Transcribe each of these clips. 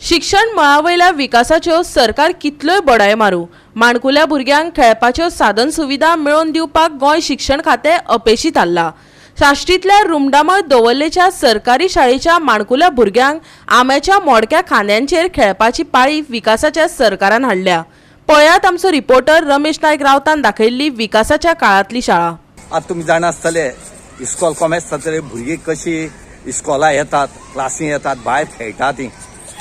शिक्षण मळावयल्या विकासाच्यो सरकार कितल्योय बडाय मारूं, माणकुल्या भुरग्यांक खेळपाच्यो साधन सुविधा मेळोवन दिवपाक गोंय शिक्षण खातें अपेशी थारलां. साश्टींतल्या रुमडामळ दवर्लेच्या सरकारी शाळेच्या माणकुल्या भुरग्यांक आंब्याच्या मोडक्या खांद्यांचेर खेळपाची पाळी विकासाच्या सरकारान हाडल्या. पळयात आमचो रिपोर्टर रमेश नायक रावतान दाखयल्ली विकासाच्या काळांतली शाळा. आतां तुमी जाणा आसतले, इस्कॉल कॉमेस जातले, भुरगीं कशी इस्कॉला येतात, क्लासी येतात, भायर खेळटा ती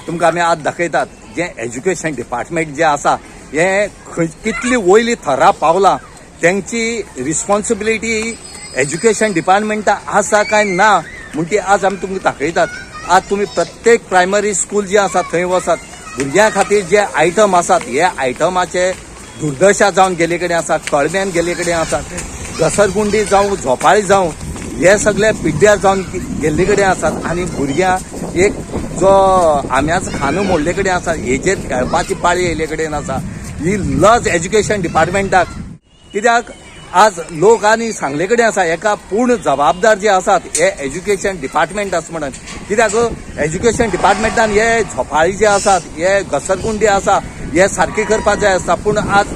तुमकां आमी आज दाखयतात. जें एज्युकेशन डिपार्टमेंट जें आसा हें खंय कितली वयली थरा पावलां, तेंची रिस्पॉन्सिबिलिटी एज्युकेशन डिपार्टमेंटा आसा काय ना म्हूण ती आज आमी तुमकां दाखयतात. आज तुमी प्रत्येक प्रायमरी स्कूल जे आसा थंय वचात, भुरग्यां खातीर जे आयटम आसात हे आयटमाचे दुर्दशा जावन गेल्ले कडेन आसा, कळम्यान गेल्ले कडेन आसा, घसरगुंडी जावं झोपाळी जावं हे सगळे पिड्ड्यार जावन गेल्ले कडेन आसात. आनी भुरग्यां एक जो आंब्याचो खांदो मोडले कडेन आसा हेजेर खेळपाची पाळी येयल्ले कडेन आसा. ही लज एज्युकेशन डिपार्टमेंटाक कित्याक आज लोक आनी सांगले कडेन आसा हेका पूर्ण जबाबदार जे आसात हे एज्युकेशन डिपार्टमेंट आसा म्हणून. कित्याक एज्युकेशन डिपार्टमेंटान हे झोपाळी जे आसात हे घसरगुंडी आसा हे सारके करपाक जाय आसता, पूण आज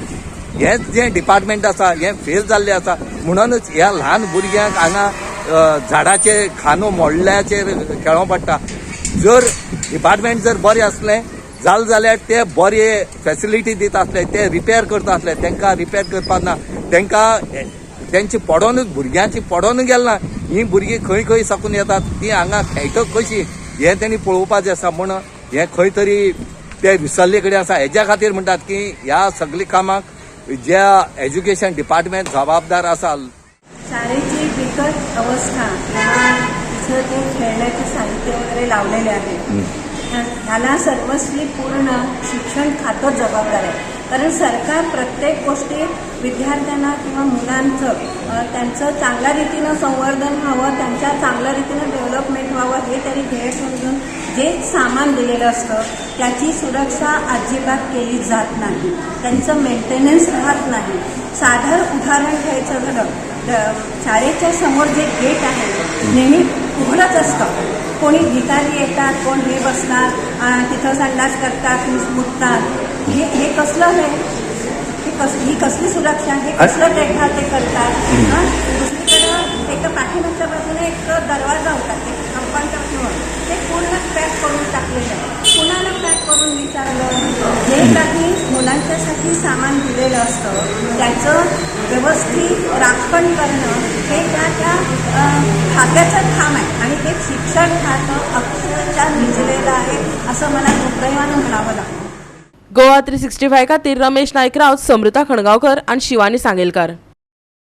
हें जें डिपार्टमेंट आसा हें फेल जाल्लें आसा. म्हणूनच ह्या ल्हान भुरग्यांक हांगा झाडाचे खांदो मोडल्याचेर खेळोंक पडटा. जर डिपार्टमेंट जर बरें आसलें जालें जाल्यार ते बरे फेसिलिटी दिता आसले, ते रिपेर करता आसले, तांकां रिपेर करपाक ना, तांकां तेंची पडोनूच भुरग्यांची पडोनूच गेल ना. ही भुरगीं खंय खंय साकून येतात ती हांगा खेळटा कशी हें तेणी पळोवपाचें आसा. म्हूण हें खंय तरी ते विसरले कडेन आसा. हेज्या खातीर म्हणटात की ह्या सगळ्या कामाक ज्या एज्युकेशन डिपार्टमेंट जबाबदार आसा. शाळेची बिकट अवस्था, तिथं ते खेळण्याचे साहित्य वगैरे लावलेले आहे, ह्याला सर्वस्वी पूर्ण शिक्षण खातं जबाबदार आहे. कारण सरकार प्रत्येक गोष्टीत विद्यार्थ्यांना किंवा मुलांचं त्यांचं चांगल्या रीतीनं संवर्धन व्हावं, त्यांच्या चांगल्या रीतीनं डेव्हलपमेंट व्हावं हे त्यांनी ध्येय समजून जे सामान दिलेलं असतं त्याची सुरक्षा अजिबात केली जात नाही, त्यांचं मेंटेनन्स राहत नाही. साधं उदाहरण घ्यायचं झालं, शाळेच्या समोर जे गेट आहे नेहमी उघडंच असतं. कोणी भिकारी येतात, कोण हे बसतात, तिथं संडास करतात, मुततात. हे हे कसलं हे हे कस ही कसली सुरक्षा, हे कसलं देखभाल ते करतात. दुसरीकडं एका पाठीमागच्या बाजूने एक दरवाजा होता, ते कंपाऊंडच्या समोर ते पूर्ण पॅक करून टाकलेलं आहे. कुणाला पॅक करून विचारलं? जे काही मुलांच्यासाठी सामान दिलेलं असतं त्याचं व्यवस्थित राखण करणं हे त्या त्या खात्याचं काम आहे आणि ते शिक्षण खातं अक्षरशः निजलेलं आहे असं मला दुर्दैवानं म्हणावं लागतं. गोवा 365 खातीर रमेश नायक राऊत, समृता खणगांवकर आनी शिवानी सांगेलकार.